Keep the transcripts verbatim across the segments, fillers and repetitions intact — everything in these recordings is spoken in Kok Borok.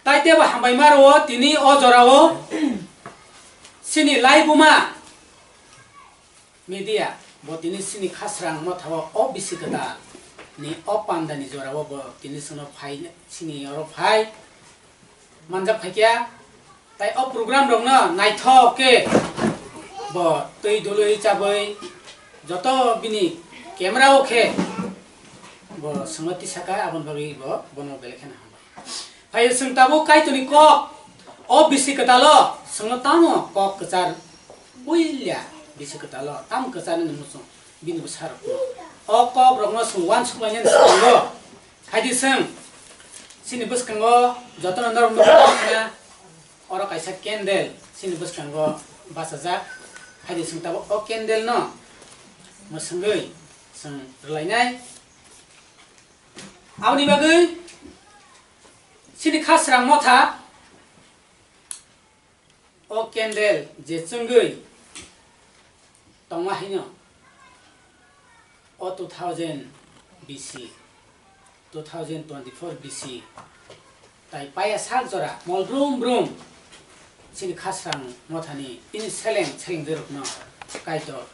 Tai tebo hambai maro tini o jorao chini laibuma media bo tini chini khasrang mothao o bisi kwtal ni o panda ni jorao bo tini chwngno phai chini oro phai manjak phaikya. Tai o program rokno naithok khe bo twi dului chabwi joto bini camera o khe bo chwngno tisaka, aboni bagwi bo bono belai kheno hambai. Phai chwng tabuk Kaitorni kok o bisi kwtalo chwngno tamo kok kwchar puila bisi kwtalo tamo kwcharni muchung bini bwsarokno o kok rokno chwng uansuk lainani swkango. Phaidi chwng chini bwskango jotono norok nukha. Oro kaisa candle chini bwskango bachajak. Phaidi chwng tabuk o candle no mwswngwi chwng rwlainai. Aboni bagwi chini khasrang motha o candle je chwngwi tongma hino o two thousand B C, two thousand twenty-four B C, tai paya sak jora mol brum brum chini khasrang mothani ini seleng seleng jerokno Kaitor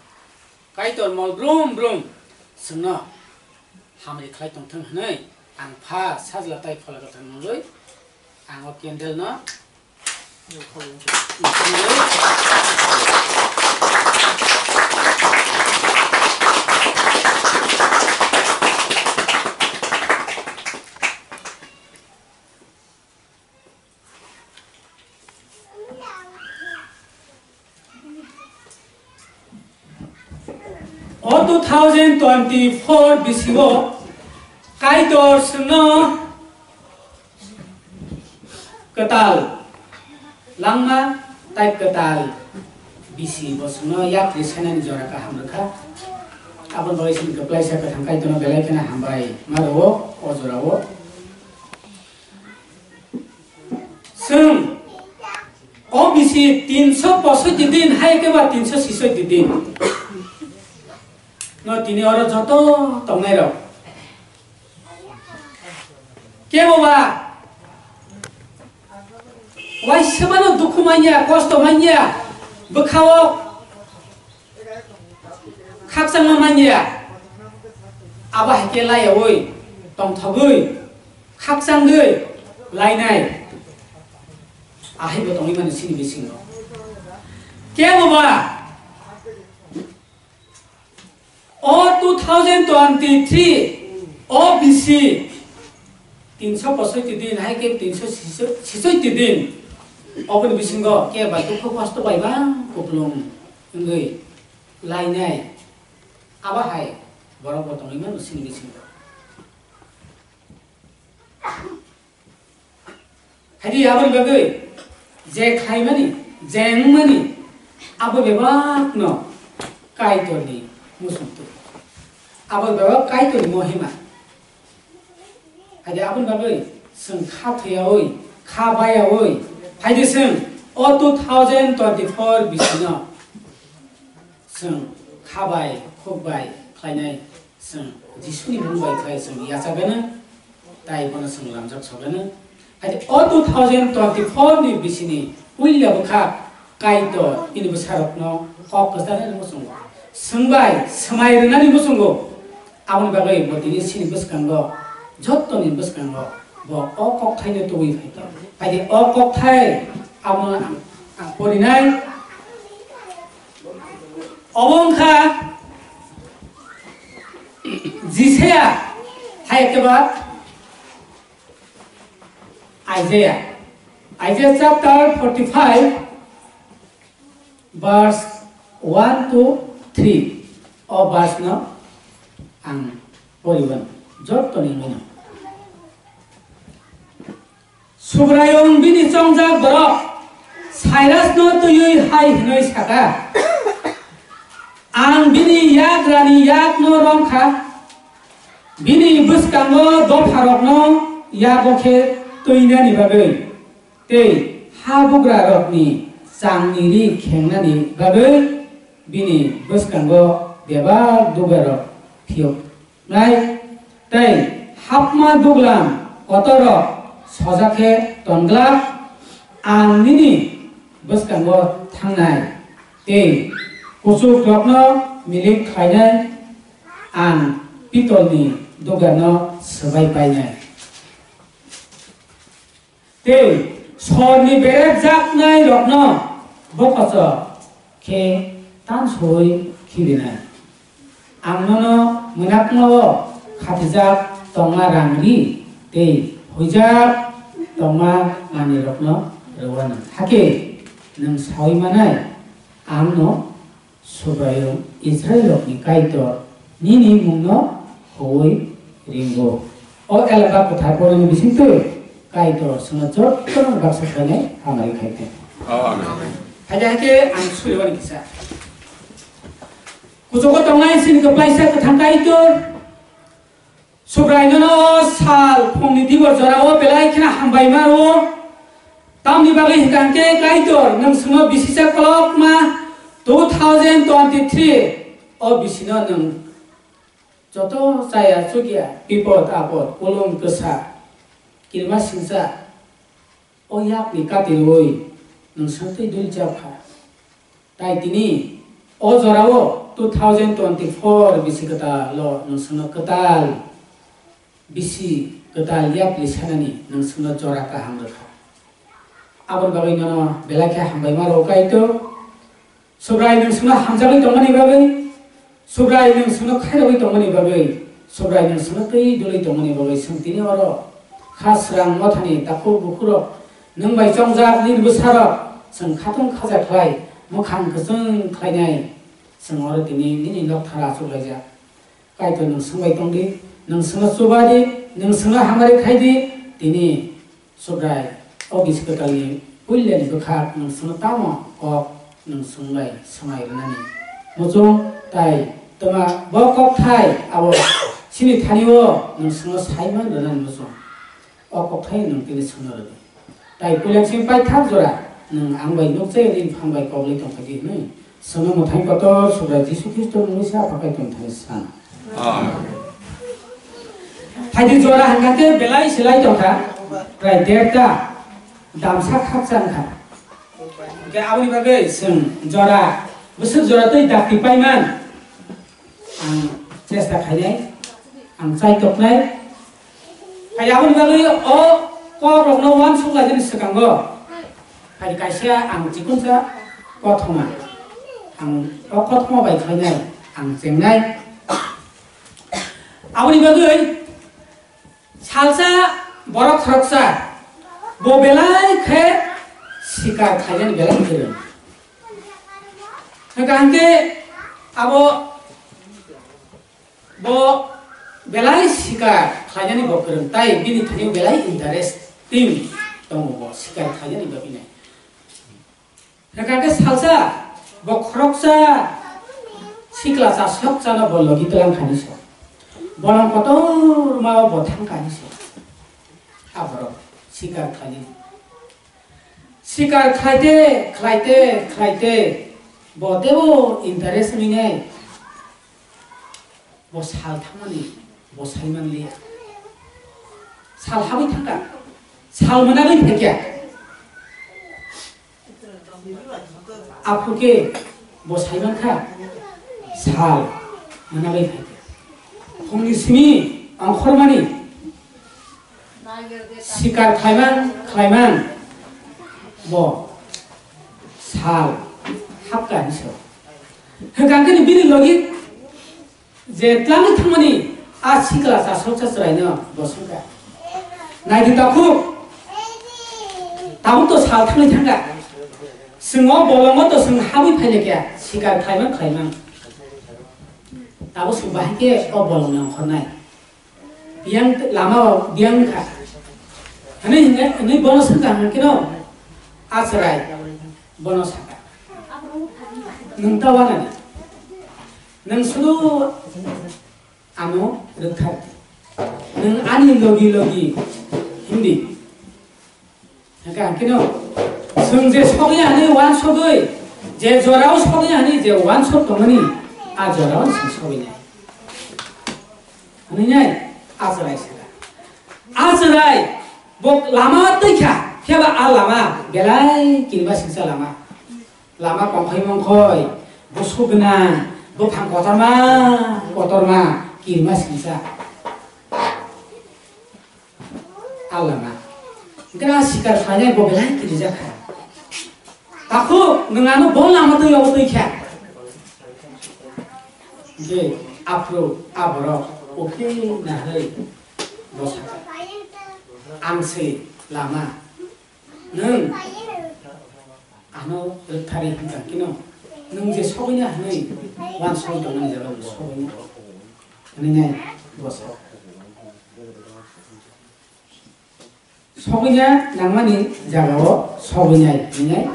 Kaitor mol brum brum chwngno hamri khlai tongthwng hwnwi ang pha sajla tai phola kwthar nugwi ang o candle no O two thousand twenty-four bisi o Kaitor chwngno kwtal langma tai kwtal bisi bo chwngno yakri sanani jora kaham rwkha. Aboni bagwi chini kwplaisa kwthang Kaitorno belai kheno hambai ma rwo o jorao. Chwng o bisi tinso posoiti din hai khe ba tinso sisoiti din no tini oro joto tongnai rok kebo ba waisa mano dukhu manya, kosto manya, bwkhao khakchangma manya, abo hai khe laiyaui tongthogwi khakchangwi lainai ahaibo tongwi mano chini bisingo. Kebo ba o two thousand twenty-three o bisi tinso posoiti din hai khe tinso sisoiti din, oboni bisingo kebo dukhu kosto bai ba kuplung wngwi lainai. Abo hai borok bo tongwi mano chini bisingo. Haidi aboni bagwi je khlaimani, je wngmani, abo bebakno Kaitorni muchungtwi. Abo bebak Kaitorni mohima. Haidi aboni bagwi chwng kha thwiyaui, kha bayaui, haidi chwng o two thousand twenty-four bisino chwng kha bai, khuk bai khlainai, chwng Jisuni mung bai khlai chwng yachagano, tai bono chwng lamjak sogano. Haidi o two thousand twenty-four ni bisini puila bwkha Kaitor bini bwsarokno kok kwcharnani muchungo, swngbai swmai rwnani muchungo. Aboni bagwi bo tini chini bwskango, jottoni bwskango bo o kokthaino tubui phaikha. Haidi o kokthai abono ang, ang porinai. Obo wngkha Jisaya hai khe ba Isaiah. Isaiah chapter forty-five, verse one to three. O verse no ang poriban jottoni mino. Subraiyung bini chongjak borok Sairasno twiwi hai hwnwi saka, "Ang bini yagrani yakno romkha, bini bwskango dopharokno yago khe twinani bagwi, tei habugrarokni changni ri khengnani bagwi bini bwskango bebak dugarok phiyok." Nai, tei hapma duglam kotorrok soja khe tonglak, ang nini bwskango thangnai tei kuchukrokno milik khlainai, ang pitolni dugarno swbai painai. Tei sorni berepjaknairokno bokochok khe tansoi khirinai. Ang nono mwnakmao khatijak tongma rang ri tei huijak tongma manwirokno rwano. Hakhe nwng saui manai, ang no Subraiyung Israilrokni Kaitor nini mungno huui ringo. O elaba kwthar porani bisingtwi Kaitor chwngno jotono baksa khlainai hamari khai thai. Amen. Hai hai khe ang suribani kisa. Kuchugo tongnai chini kwplaisa kwthang Kaitor. Subraino no sal phungni dibor jorao belai kheno hambai mano. Tamni bagwi hwnkha hwnkhe Kaitor nwng chwngno bisisa kolokma two thousand twenty-three o bisino nwng joto chaya chukya bipod apod kulum kwsa kirima singsa o yakni katirwi nwng swngtwi dul japha. Tai tini o jorao two thousand twenty-four bisi kwtalo nwng swngno kwtal bisi kwtal yapri sanani nwng swngno jora kaham rwkha. Aboni bagwi nono belai khe hambai ma rw Kaitor. Subrai nwng swngno hamjagwi tongmani bagwi, Subrai nwng swngno khairogwi tongmani bagwi, Subrai nwng swngno twi dulwi tongmani bagwi, chwng tini oro kha srang mothani takhuk bukhurok nwng bai chongjak nini bwsarok chwng khatung khaja khlai, mwkhang kwchwng khlainai chwng oro tini nini nokthar achuk laijak. Kaitor nwng swngbai tongdi, nwng swngno chubadi, nwng swngno hamari khaidi, tini Subrai, o bisi kwtalni puilani bwkhak nwng swngno tamo kok nwng swngbai swmai rwnani muchung tai twma bo kokthai abo chini thani-o nwng swngno saiman rwnani muchung. O kokthai nwng tini swngno rwdi. Tai puilani simi paithak jora nwng ang bai nukjai nini phang bai koklai tongkha di hwnwi. Sono mwthang kotor Subrai Jisu Khristo mungwi sa pakai tong thani san. Amen. Phaidi jora hwnkha khe belai selai tongkha, prai derta damsa khakchang kha. Hwnkhe aboni bagwi chwng jora, bwswk jora twi dakti paiman ang chesta khainai, ang chaitoknai. Hai aboni bagwi o kokrokno uansuk lainani swkango. Hai kaisa ang chikonsa kothoma. Ang o kothoma bai khlainai, ang chengnai. Aboni bagwi salsa borok khoroksa bo belai khe sikar khlainani belai kwrwng. Hwnkha hwnkhe abo Bo belai sikar khlainani bo kwrwng, tai bini thani belai interesting tongo bo sikar khlainani bagwi nai. Hwnkha khe salsa bo khoroksa sikla chasok chano bo logi tlang khani se. Bolong kotor mao bo thang khani se. A borok sikar khlainani. Sikar khlaite, khlaite, khlaite bo tebo interest wngwi nai. Bo sal thangmani bo saiman liya. Sal habwi thangkha. Sal mwnagwi phaikha. Aphuru khe bo saimankha. Sal mwnagwi phaikha. Phungni simi ongkhormani sikar khlaiman khlaiman bo sal hapkha hinwi sao. Hwnkha khe bini logi je tlangwi thangmani a sikla chasok chachraino bo swngkha. Naidi takhuk, tabuk to sal thangwi thangkha. Chwng o bolongo to chwng habwi phailekya sikar khlaiman khlaiman. Tabuk chwng bahai khe o bolongni ongkhornai. Biyang t-, lama o biyang wngkha. Hwnwi hwnwi, hwnwi bono swngkha hwnkhe no, a chwrai bono sakha. Nwng ta wanani. Nwng sudu ano rwkthar. Nwng ani logi logi himdi. Hwnkha hwnkhe no, chwng je sogwi ani uansugwi, je jorao sogwi ani je uansuk tongmani, a jorao chwng sogwi nai. Hwnwi nai, a chwrai sakha. A chwrai, Bo lama twi kha, phiya ba a lama belai kirima singsa lama. Lama kongkhoi mongkhoi, bwswk gwnang, bwphang kotorma, kotorma, kirima singsa. A lama. Gra sikar khlainai bo belai kirijak kha. Takhuk nwng ano bo lama twi obo twi kha. Hwnkhe aphuru a borok uphing nahai bo sakha, "Ang se lama, nwng ano rwktharwi hwnkha kino, nwng je sogwina hwnwi uansugwi tongmani jaga bo sogwina." Hwnwi nai bo sakha. Sogwina nangmani jagao sogwinai hinwi.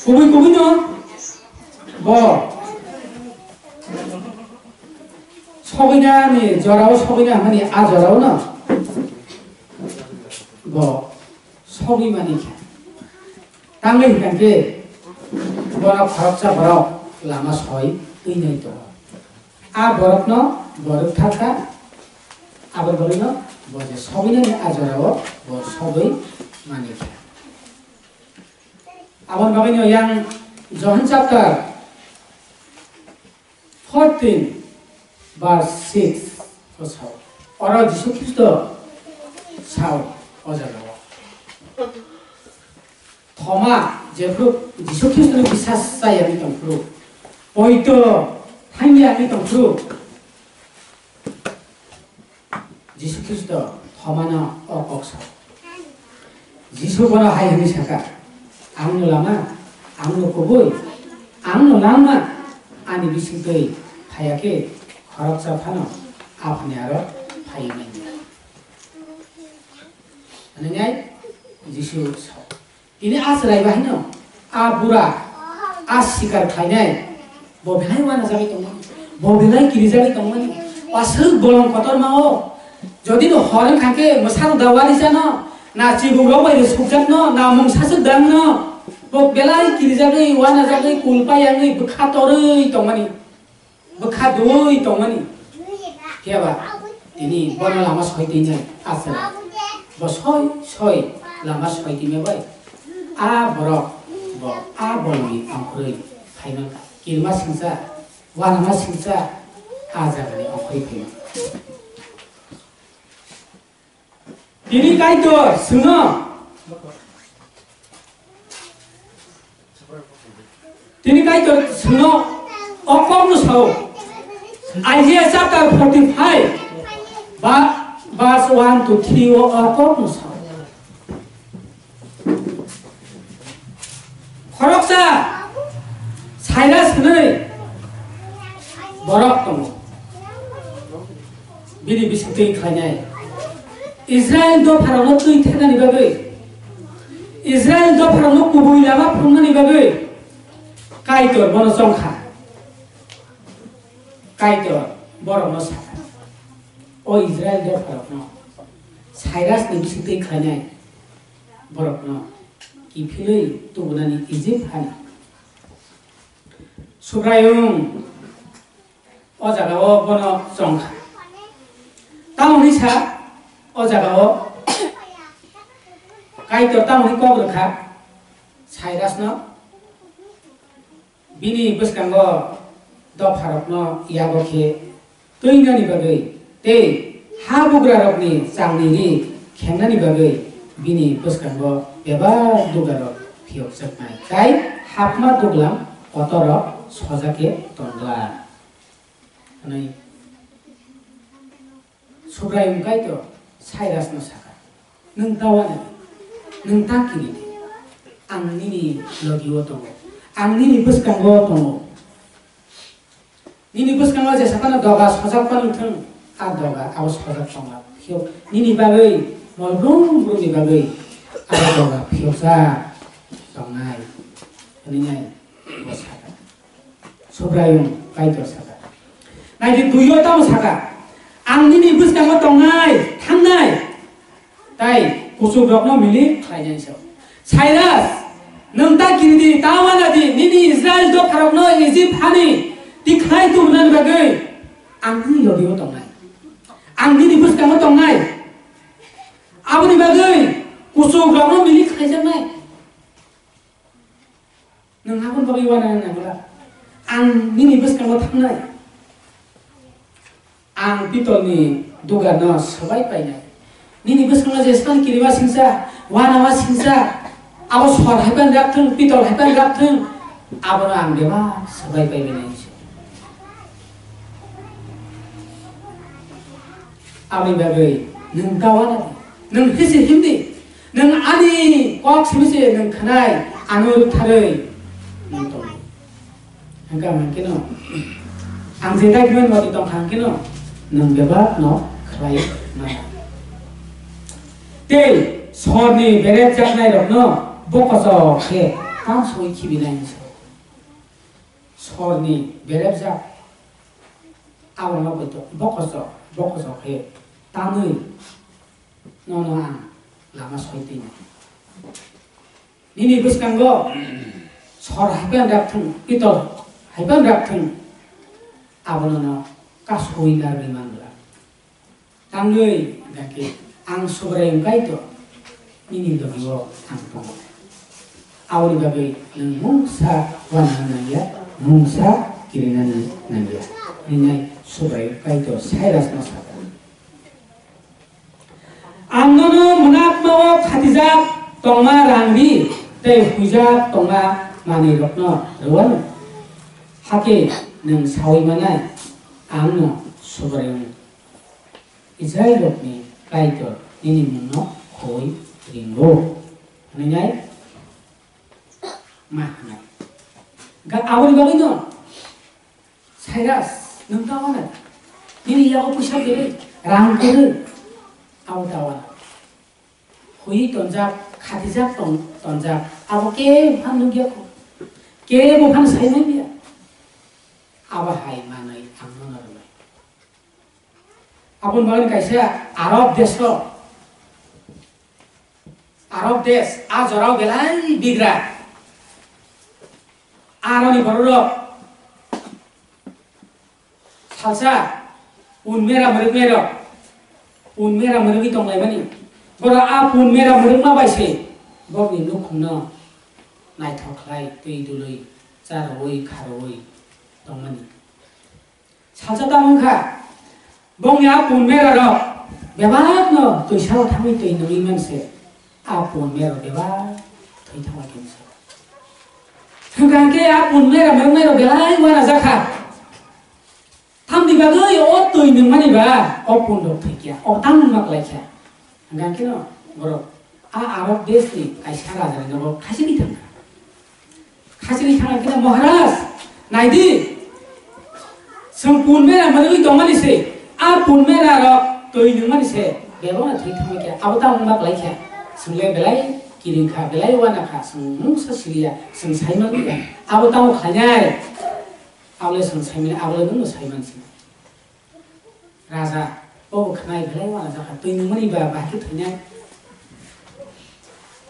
Kubui kubui no bo sogwinani jorao sogwina hwnmani a jorao no bo sogwi mani kha. Tangwi hwnkhe bono khoroksa borok lama soi twi nai tongo. A borokno bo rwkthar kha, abo borokno bo je sogwinani a jorao bo sogwi mani kha. Aboni bagwino yang Johon chapter fourteen verse six o sao. Oro Jisu Khristo sao o jagao. Thoma jephru Jisu Khristoni bisas chayani tongphru, poito thangyani tongphru, Jisu Khristo Thomano o kok sao. Jisu bono hai hwnwi sakha, "Ang no lama, ang no kubui, ang no langma, ani bisingtwi phaiya khe khoroksa phano Aphani aro phaiwi manya." Hwnwi Jisu sao. Tini a chwrai bahai no, a bura, a sikar khlainai, bo belai uanajagwi tongmani, bo belai kirijagwi tongmani, aswk bolong kotorma o. Jodi no hor wngkha khe mwsarok da uari chano, na chibuk rok bai rw sukjakno, na mungsa swk dangno, bo belai kirijagwi, uanajagwi, kul pai yangwi, bwkha torwi tongmani. Bwkha dui tongmani. Phiya ba tini bono lama soi twi nai aswk. Bo soi soi lama soi twi bai. A borok bo a bolongni ongkhorwi phai mankha. Kirima singcha, uanama singcha a jagani ongkhorwi phai mankha. Tini Kaitor swngno, tini Kaitor swngno o kokno sao. Isaiah chapter forty-five ba verse one to three o, o kokno sao. Khoroksa Cyrus hwnwi borok tongo. Bini bisingtwi khlainai Israel dopharokno twi thenani bagwi, Israel dopharokno kubui lama phunuknani bagwi Kaitor bono chongkha. Kaitor borokno sakha, o Israel dopharokno Cyrusni bisingtwi khlainai borokno kiphilwi tubunani Ijip hani. Subraiyung o jagao bono chongkha. Tamoni sa o jagao Kaitor tamoni kok rwkha Cyrusno, bini bwskango dopharokno yago khe twinani bagwi tei habugrarokni changni ri khengnani bagwi bini bwskango bebak dugarok phiyokjaknai, tai hapma duglam kotorrok sojak khe tongla hwnwi. Subraiyung Kaitor Cyrusno sakha, "Nwng ta uanadi, nwng ta kiridi, ang nini logi-o tongo, ang nini bwskango tongo. Nini bwskango jesa phano doga sojak phano wng thung, a doga abo sojak tongla phiyok, nini bagwi, mol brum brumni bagwi abo doga phiyokjak tongnai," hwnwi nai bo sakha. Subraiyung Kaitor sakha. Naidi, duiyo tamo sakha, "Ang nini bwskango tongnai, thangnai, tai kuchukrokno milik khlainai," sao. Cyrus, nwng ta kiridi, ta uanadi, nini Israel dopharokno Ijip hani tikhlai tubunani bagwi ang nini logi-o tongnai. Ang nini bwskango tongnai. Aboni bagwi kuchukrokno milik khlaijaknai. Nwng aboni bagwi uanani nangla. Ang nini bwskango thangnai. Ang pitolni dugarno swbai painai. Nini bwskango jesmani kirima singcha, uanawa singcha, abo sor hai phano rak thung, pitol hai phano rak thung, abono ang bebak swbai paibainai se. Aboni bagwi nwng ta uana di, nwng hisi him di, nwng ani kok simi se nwng khnai, ano rwktharwi nwng tongo. Hwnkha hwnkhe no, ang je dai khe mani tong kha hwnkhe no, nwng bebak no khlai maya. Tei sorni berepjaknai rokno bokoso khe tamsoi khibinai hinwi sa. Sorni berepjak abo no bokoso, bokoso, bokoso khe tamwi nono ang lama soi twi nai. Nini bwskango sor hai phano rak thung, pitol hai phano rak thung, abono no kasui narwgwi man glak. Tangwi hwnkha khe ang Subraiyung Kaitor nini logi-o ang tongo. Aboni bagwi nwng mungsa uanani nangya, mungsa kirinani nangya, hwnwi Subraiyung Kaitor Sairasno sa kha. Ang nono mwnakmao khatijak tongma rang ri tei huijak tongma manwirokno rw anw. Hakhe nwng saui manai, ang'-no Subraiyung, Israilrokni Kaitor nini mungno khoi ringo, hwnwi ma hwnai. Ga aboni bagwino Sairas, nwng ta uanai. Nini yago puisa kwrwi, rang kwrwi. Abo ta uanai. Hui tonjak, khatijak tong-, tonjak. Abo kebo phan nukya kho. Kebo phan sai manya. Abo hai manwi ang nono rwnai. Aboni bagwi kaisa Arab desh o, Arab desh, a jorao belai bigra. Aroni bororok salsa pun mera mwrwknairok, pun mera mwrwgwi tonglaimani. Borok a pun mera mwrwkma bai se borokni nukhungno naithok khlai twi dului, charwi, kharwi tongmani. Salsa tamo wngkha, bongni a pun mera rok bebak no twi sao thangwi twi nungwi manse, a pun mera rok bebak thwi thangwi twi se. Hwnkha hwnkhe a pun mera rok, mera rok belai uana jakha. Tamni bagwi o twi nungmani ba o pun rok thwi kya, o tang ma klai kha. Hwnkha hwnkhe no borok a Arab desh ni kaisa raja ni nogo khachigwi thangkha. Khachigwi thangkha khe, "Maharaj, naidi, chwng pun mera mwrwgwi tongmani se, a pun mera rok twi nungmani se, bebakno thwi thangwi khe, abo tamo wngma kwlai khe, chwng le belai kiring kha, belai uana kha, chwng mungsa siliya, chwng sai manliya, abo tamo khlainai, abo le chwng sai mani, abo le nwngno sai man sini." Raja, o bo khwnai belai uana jakha, twi nungmani ba bahai khe thwinai.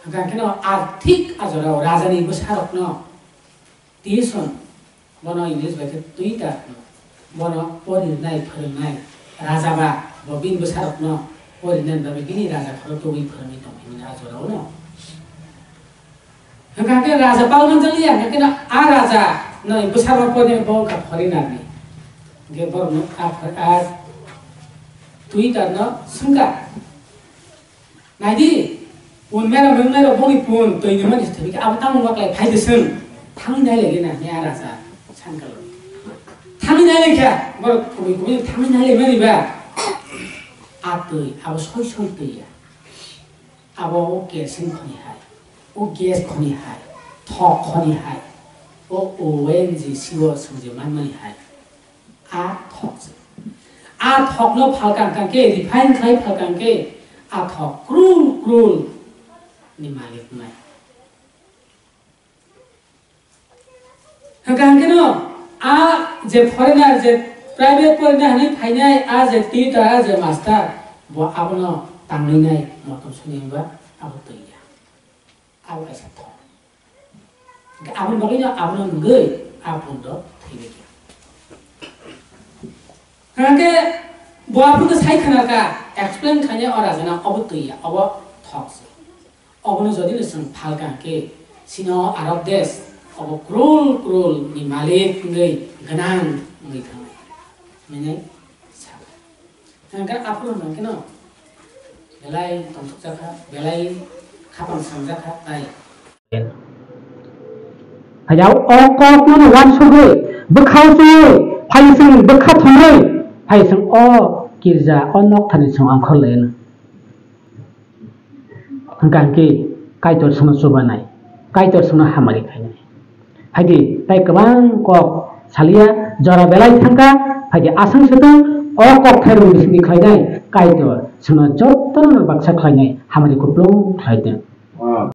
Hwnkha khe no a thik a jorao rajani bwsarokno tuition, bono English bai khe tutor, bono porinai, phwrwngnai. Raja ba bo bini bwsarokno porinani bagwi bini raja khoro tubui phwrwngwi tong phimani a jorao no. Hwnkha khe raja pal manjakliya, hwnkha khe no a raja no bwsarok porinai bo wngkha foreigner ni. Hwnkhe borokno a, a tutor no swngkha, "Naidi, pun mera mwngnai rok boni pun twi nungmani se thwikhe abo tamo wngma kwlai, phai de swng." Thangwi nai lai gena hwnwi a raja sankha lo. Thangwi nai lai kha, borok kubui kubui thangwi nai lai mani ba. A twi, abo soi soi twi ya. Abo o kerosene khoni hai, o gas khoni hai, thok khoni hai, o O N G C o swngje manmani hai. A thok se. A thokno phalkang kang khe, refine khlai phalkang khe, a thok krul krul ni malik wngnai. Hwnkha hwnkhe no, a je foreigner, je private foreigner hinwi phainai, a je tutor, a je master, bo abono tangwi nai, motom swnwi ba abo twi ya. Abo kaisa thok. Hwnkhe aboni bagwi no abono nugwi a bundo thwiwi ya. Hwnkhe Bo aphuru khe sai khna kha, explain khainai o rajana obo twi ya, obo thok se. Obono jodi no chwng phalka khe, sino Arab desh, obo crore crore ni malik wngwi gwnang wngwi thangnai. Hinwi sa. Hingkhe aphuru hwnkhe no belai tongthokjak kha, belai khapang sangjak kha, tai. Hayao o kok no wansugwi, bwkha usugwi, phai chwng bwkha thumwi, phai chwng o kirja o nok thani chwng angkhor lai no. Hingkha hingkhe Kaitor chwngno chubanai, Kaitor chwngno hamari khainai. Phaidi, tai kwbang kok salia, jora belai thangkha, phaidi aswng swtwng o kok thairok bisingni khlainai, Kaitor chwngno jotono baksa khlainai, hamari kuplung khlai tong.